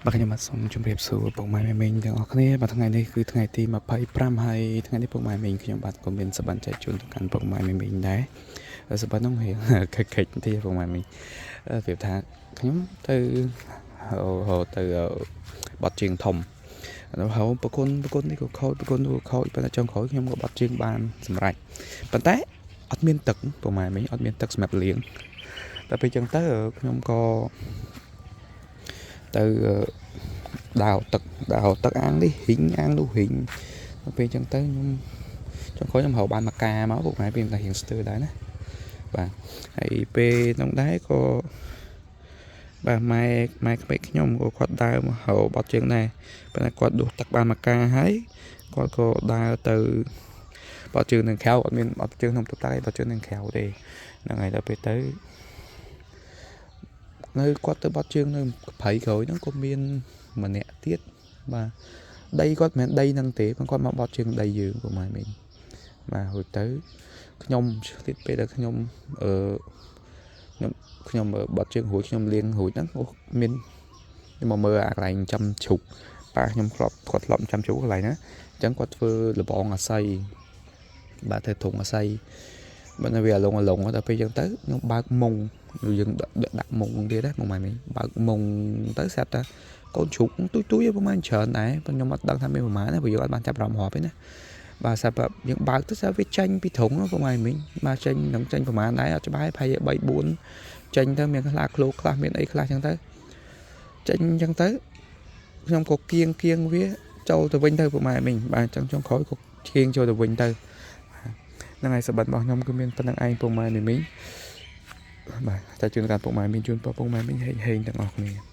បាទខ្ញុំបាទសូមជម្រាបសួរពុកម៉ែមីងទាំងអស់គ្នាបាទថ្ងៃនេះគឺថ្ងៃទី25ហើយថ្ងៃនេះពុកម៉ែមីងខ្ញុំបាទក៏មានសប្បន្នចែកជូនទៅកាន់ពុកម៉ែមីងដែរសប្បន្ននោះរៀងខិចខិចបន្តិចពុកម៉ែមីងប្រៀបថាខ្ញុំទៅហៅទៅបត់ជើងធំហៅប្រគុណប្រគុណនេះក៏ខូចប្រគុណនោះក៏ខូចប៉ុន្តែចុងក្រោយខ្ញុំក៏បត់ជើងបានសម្រេចប៉ុន្តែអត់មានទឹកពុកម៉ែមីងអត់មានទឹកសម្រាប់លាងតែពេលចឹងទៅខ្ញុំក៏ទៅដាវទឹកដាវទឹកអាងនេះហ៊ីងអាងនោះហ៊ីងដល់ពេលអញ្ចឹងទៅខ្ញុំចុងក្រោយខ្ញុំរកបានមួយកាមកពុកម៉ែពេលតែរៀងស្ទើរដែរណាបាទហើយពេលនោះដែរក៏បាទម៉ែម៉ែក្មេកខ្ញុំក៏គាត់ដើរមករកបត់ជើងដែរប៉ុន្តែគាត់ដួសទឹកបានមួយកាហើយគាត់ក៏ដើរទៅបត់ជើងនឹងក្រៅអត់មានបត់ជើងក្នុងទឹកតែបត់ជើងនឹងក្រៅទេហ្នឹងហើយដល់ពេលទៅនៅគាត់ទៅបត់ជើងនៅព្រៃក្រោយហ្នឹងក៏មានម្នាក់ទៀតបាទដីគាត់មិនមែនដីហ្នឹងទេប៉ុន្តែគាត់មកបត់ជើងដីយើងប្រហែលមិញបាទរួចទៅខ្ញុំទៀតពេលដែលខ្ញុំអឺខ្ញុំខ្ញុំបត់ជើងរួចខ្ញុំលាងរួចហ្នឹងអូមានខ្ញុំមកមើលអាកន្លែងចាំជ្រូកប៉ាខ្ញុំធ្លាប់គាត់ធ្លាប់ចាំជ្រូកកន្លែងណាអញ្ចឹងគាត់ធ្វើលបងអាស័យបាទធ្វើធុងអាស័យបើនៅវាអាឡងអាឡងដល់ពេលអញ្ចឹងទៅខ្ញុំបើកមុងយើងដាក់មុងទៀតណាមកម៉ែមីបើកមុងទៅស្រាប់តែកូនជ្រូកទូចទូចប្រហែលច្រើនដែរប៉ុន្តែខ្ញុំអត់ដឹងថាមានប្រហែលណាព្រោះយើងអត់បានចាប់អារម្មណ៍រាប់ទេណាបាទស្រាប់តែយើងបើកទៅស្រាប់វាចេញពីធុងប្រហែលមីបាទចេញនឹងចេញប្រហែលដែរអត់ច្បាស់ប្រហែល3 4ចេញទៅមានខ្លះឃ្លោកខ្លះមានអីខ្លះអញ្ចឹងទៅចេញអញ្ចឹងទៅខ្ញុំក៏គៀងគៀងវាចូលទៅវិញទៅប្រហែលមីបាទអញ្ចឹងចុងក្រោយក៏គៀងចូលទៅវិញទៅហ្នឹងហើយសបិនរបស់ខ្ញុំគឺមានប៉ុណ្្នឹងឯងពុកម៉ែមីមីបាទតែជួនកាលពុកម៉ែមីងជូនពរពុកម៉ែមីងហេងហេងទាំងអស់គ្នា។